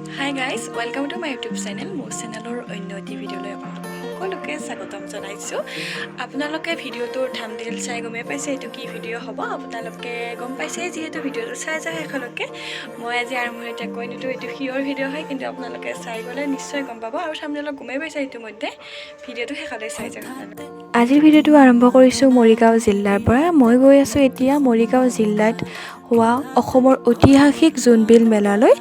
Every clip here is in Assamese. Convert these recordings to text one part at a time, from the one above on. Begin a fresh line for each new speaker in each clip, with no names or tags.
Hi guys, welcome to my YouTube channel. মোৰ চেনেলৰ অন্য এটি ভিডিঅ'লৈ আপোনালোক সকলোকে স্বাগতম জনাইছোঁ। আপোনালোকে ভিডিঅ'টোৰ থাম্বনেইল চাই গমেই পাইছে এইটো কি ভিডিঅ' হ'ব। আপোনালোকে গম পাইছে যিহেতু, ভিডিঅ'টো চাই যায় শেষলৈকে। মই আজি আৰম্ভণিতে কৈ নিদিওঁ এইটো কিহৰ ভিডিঅ' হয়, কিন্তু আপোনালোকে চাই গ'লে নিশ্চয় গম পাব আৰু থাম্বনেইলত গমেই পাইছে ইতিমধ্যে। ভিডিঅ'টো শেষলৈ চাই যাওক আপোনালোকে। আজিৰ ভিডিঅ'টো আৰম্ভ কৰিছোঁ মৰিগাঁও জিলাৰ পৰা। মই গৈ আছোঁ এতিয়া মৰিগাঁও জিলাত হোৱা অসমৰ ঐতিহাসিক জোনবিল মেলালৈ।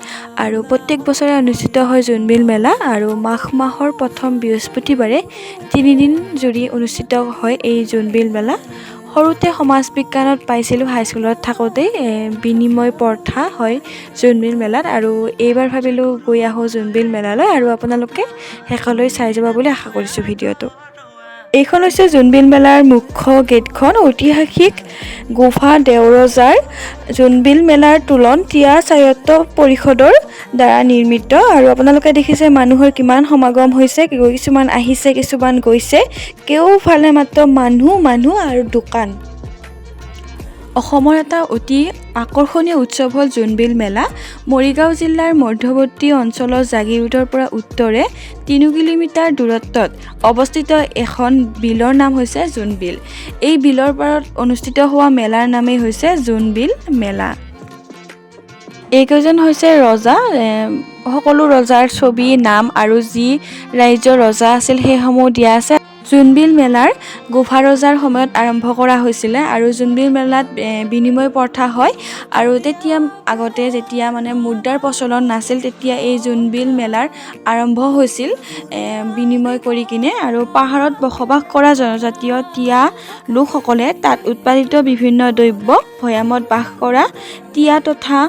আৰু প্ৰত্যেক বছৰে অনুষ্ঠিত হয় জোনবিল মেলা আৰু মাঘ মাহৰ প্ৰথম বৃহস্পতিবাৰে 3 দিন জুৰি অনুষ্ঠিত হয় এই জোনবিল মেলা। সৰুতে সমাজ বিজ্ঞানত পাইছিলোঁ, হাইস্কুলত থাকোঁতেই, বিনিময় প্ৰথা হয় জোনবিল মেলাত। আৰু এইবাৰ ভাবিলোঁ গৈ আহোঁ জোনবিল মেলালৈ আৰু আপোনালোকে শেষলৈ চাই যাব বুলি আশা কৰিছোঁ ভিডিঅ'টো। এইখন হৈছে জোনবিল মেলাৰ মুখ্য গেটখন। ঐতিহাসিক গোভা দেওৰজাৰ জোনবিল মেলাৰ তোলন তিৱা স্বায়ত্ত পৰিষদৰ দ্বাৰা নিৰ্মিত। আৰু আপোনালোকে দেখিছে মানুহৰ কিমান সমাগম হৈছে। কিছুমান আহিছে, কিছুমান গৈছে। কেওফালে মাত্ৰ মানুহ, মানুহ আৰু দোকান। অসমৰ এটা অতি আকৰ্ষণীয় উৎসৱ হ'ল জোনবিল মেলা। মৰিগাঁও জিলাৰ মধ্যৱৰ্তী অঞ্চলৰ জাগিৰোডৰ পৰা উত্তৰে 3 কিলোমিটাৰ দূৰত্বত অৱস্থিত এখন বিলৰ নাম হৈছে জোনবিল। এই বিলৰ পাৰত অনুষ্ঠিত হোৱা মেলাৰ নামেই হৈছে জোনবিল মেলা। এইকেইজন হৈছে ৰজা। সকলো ৰজাৰ ছবি, নাম আৰু যি ৰাজ্যৰ ৰজা আছিল, সেইসমূহ দিয়া আছে। জোনবিল মেলাৰ গোভা ৰজাৰ সময়ত আৰম্ভ কৰা হৈছিলে আৰু জোনবিল মেলাত বিনিময় প্ৰথা হয়। আৰু তেতিয়া আগতে যেতিয়া মানে মুদ্ৰাৰ প্ৰচলন নাছিল, তেতিয়া এই জোনবিল মেলাৰ আৰম্ভ হৈছিল বিনিময় কৰি কিনে। আৰু পাহাৰত বসবাস কৰা জনজাতীয় তিৱা লোকসকলে তাত উৎপাদিত বিভিন্ন দ্ৰব্য ভৈয়ামত বাস কৰা তিৱা তথা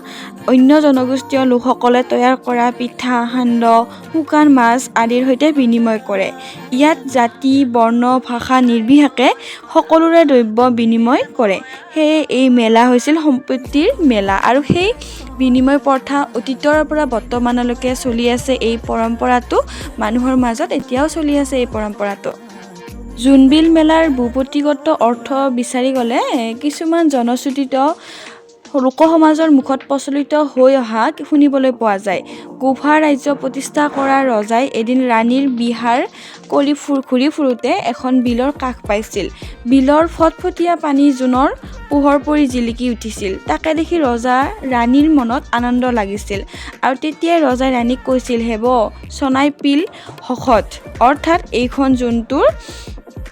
অন্য জনগোষ্ঠীয় লোকসকলে তৈয়াৰ কৰা পিঠা, সান্দহ, শুকান মাছ আদিৰ সৈতে বিনিময় কৰে। ইয়াত জাতি, বৰ্ণ, ভাষা নিৰ্বিশেষে সকলোৰে দ্ৰব্য বিনিময় কৰে। সেয়ে এই মেলা হৈছিল সম্প্ৰীতিৰ মেলা। আৰু সেই বিনিময় প্ৰথা অতীতৰ পৰা বৰ্তমানলৈকে চলি আছে। এই পৰম্পৰাটো মানুহৰ মাজত এতিয়াও চলি আছে এই পৰম্পৰাটো। জোনবিল মেলাৰ ভূপতিগত অৰ্থ বিচাৰি গ'লে কিছুমান জনশ্ৰুতিত লোকসমাজৰ মুখত প্ৰচলিত হৈ অহা শুনিবলৈ পোৱা যায়। গোভা ৰাজ্য প্ৰতিষ্ঠা কৰা ৰজাই এদিন ৰাণীৰ বিহাৰ কৰি ঘূৰি ফুৰোঁতে এখন বিলৰ কাষ পাইছিল। বিলৰ ফটফটীয়া পানী জোনৰ পোহৰ পৰি জিলিকি উঠিছিল। তাকে দেখি ৰজা ৰাণীৰ মনত আনন্দ লাগিছিল আৰু তেতিয়াই ৰজাই ৰাণীক কৈছিল, "হেব চনাই পিল হখত", অৰ্থাৎ এইখন জোনটোৰ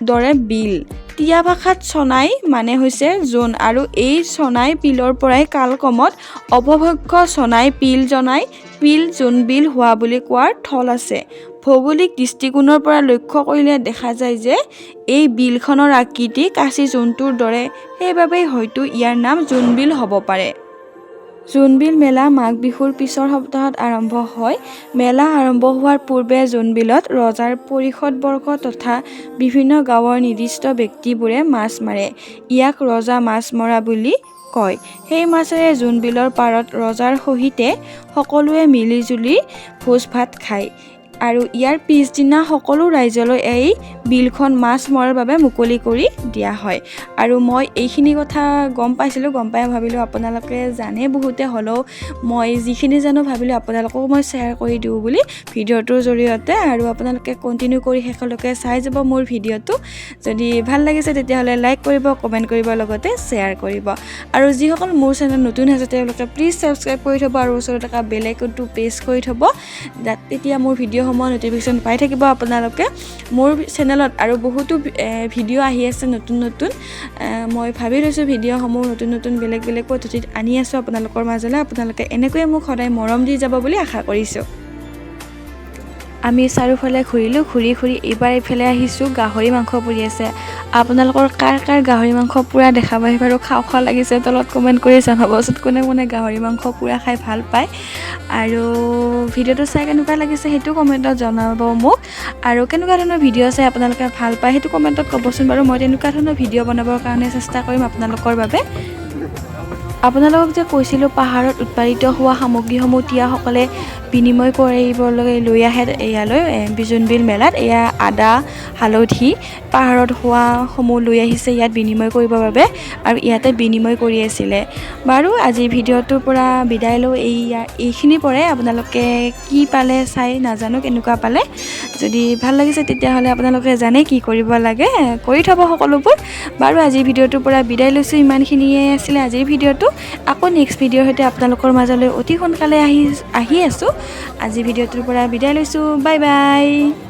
দৰে বিল। তিৱা ভাষাত চনাই মানে হৈছে জোন আৰু এই চনাই পিলৰ পৰাই কালক্ৰমত অপভ্ৰংশ চনাই পিল, জনাই পিল, জোনবিল হোৱা বুলি কোৱাৰ থল আছে। ভৌগোলিক দৃষ্টিকোণৰ পৰা লক্ষ্য কৰিলে দেখা যায় যে এই বিলখনৰ আকৃতি কাঁচি জোনটোৰ দৰে। সেইবাবেই হয়তো ইয়াৰ নাম জোনবিল হ'ব পাৰে। জোনবিল মেলা মাঘ বিহুৰ পিছৰ সপ্তাহত আৰম্ভ হয়। মেলা আৰম্ভ হোৱাৰ পূৰ্বে জোনবিলত ৰজাৰ পৰিষদবৰ্গ তথা বিভিন্ন গাঁৱৰ নিৰ্দিষ্ট ব্যক্তিবোৰে মাছ মাৰে। ইয়াক ৰজা মাছ মৰা বুলি কয়। সেই মাছেৰে জোনবিলৰ পাৰত ৰজাৰ সহিতে সকলোৱে মিলিজুলি ভোজ ভাত খায়। আৰু ইয়াৰ পিছদিনা সকলো ৰাইজলৈ এই বিলখন মাছ মৰাৰ বাবে মুকলি কৰি দিয়া হয়। আৰু মই এইখিনি কথা গম পাইছিলোঁ, গম পাই ভাবিলোঁ আপোনালোকে জানে বহুতে, হ'লেও মই যিখিনি জানো ভাবিলোঁ আপোনালোককো মই শ্বেয়াৰ কৰি দিওঁ বুলি ভিডিঅ'টোৰ জৰিয়তে। আৰু আপোনালোকে কণ্টিনিউ কৰি শেষলৈকে চাই যাব মোৰ ভিডিঅ'টো। যদি ভাল লাগিছে, তেতিয়াহ'লে লাইক কৰিব, কমেণ্ট কৰিব, লগতে শ্বেয়াৰ কৰিব। আৰু যিসকল মোৰ চেনেল নতুন হৈছে, তেওঁলোকে প্লিজ ছাবস্ক্ৰাইব কৰি থ'ব আৰু ওচৰত থকা বেল আইকনটো প্ৰেছ কৰি থ'ব, তেতিয়া মোৰ ভিডিঅ'সমূহৰ ন'টিফিকেশ্যন পাই থাকিব আপোনালোকে মোৰ চেনেলত। আৰু বহুতো ভিডিঅ' আহি আছে নতুন নতুন। মই ভাবি লৈছোঁ, ভিডিঅ'সমূহ নতুন নতুন বেলেগ বেলেগ পদ্ধতিত আনি আছোঁ আপোনালোকৰ মাজলৈ। আপোনালোকে এনেকৈয়ে মোক সদায় মৰম দি যাব বুলি আশা কৰিছোঁ। আমি চাৰিওফালে ঘূৰিলোঁ, ঘূৰি ঘূৰি এইবাৰ এইফালে আহিছোঁ। গাহৰি মাংস পুৰি আছে। আপোনালোকৰ কাৰ কাৰ গাহৰি মাংস পুৰা দেখা পাই বাৰু খাওঁ খাওঁ লাগিছে, তলত কমেণ্ট কৰি জনাবচোন, কোনে কোনে গাহৰি মাংস পুৰা খাই ভাল পায়। আৰু ভিডিঅ'টো চাই কেনেকুৱা লাগিছে, সেইটো কমেণ্টত জনাব মোক। আৰু কেনেকুৱা ধৰণৰ ভিডিঅ' চাই আপোনালোকে ভাল পায়, সেইটো কমেণ্টত ক'বচোন বাৰু। মই তেনেকুৱা ধৰণৰ ভিডিঅ' বনাবৰ কাৰণে চেষ্টা কৰিম আপোনালোকৰ বাবে। আপোনালোকক যে কৈছিলোঁ, পাহাৰত উৎপাদিত হোৱা সামগ্ৰীসমূহ তিৱাসকলে বিনিময় কৰিবলৈ লৈ আহে ইয়ালৈ জোনবিল মেলাত। এয়া আদা, হালধি পাহাৰত হোৱাসমূহ লৈ আহিছে ইয়াত বিনিময় কৰিবৰ বাবে আৰু ইয়াতে বিনিময় কৰি আছিলে। বাৰু, আজিৰ ভিডিঅ'টোৰ পৰা বিদায় লওঁ এইখিনিৰ পৰাই। আপোনালোকে কি পালে চাই নাজানো, কেনেকুৱা পালে। যদি ভাল লাগিছে, তেতিয়াহ'লে আপোনালোকে জানে কি কৰিব লাগে, কৰি থ'ব সকলোবোৰ। বাৰু, আজিৰ ভিডিঅ'টোৰ পৰা বিদায় লৈছোঁ। ইমানখিনিয়ে আছিলে আজিৰ ভিডিঅ'টো। আকৌ নেক্সট ভিডিঅ'ৰ সৈতে আপোনালোকৰ মাজলৈ অতি সোনকালে আহি আহি আছোঁ। আজিৰ ভিডিঅ'টোৰ পৰা বিদায় লৈছোঁ। Bye bye.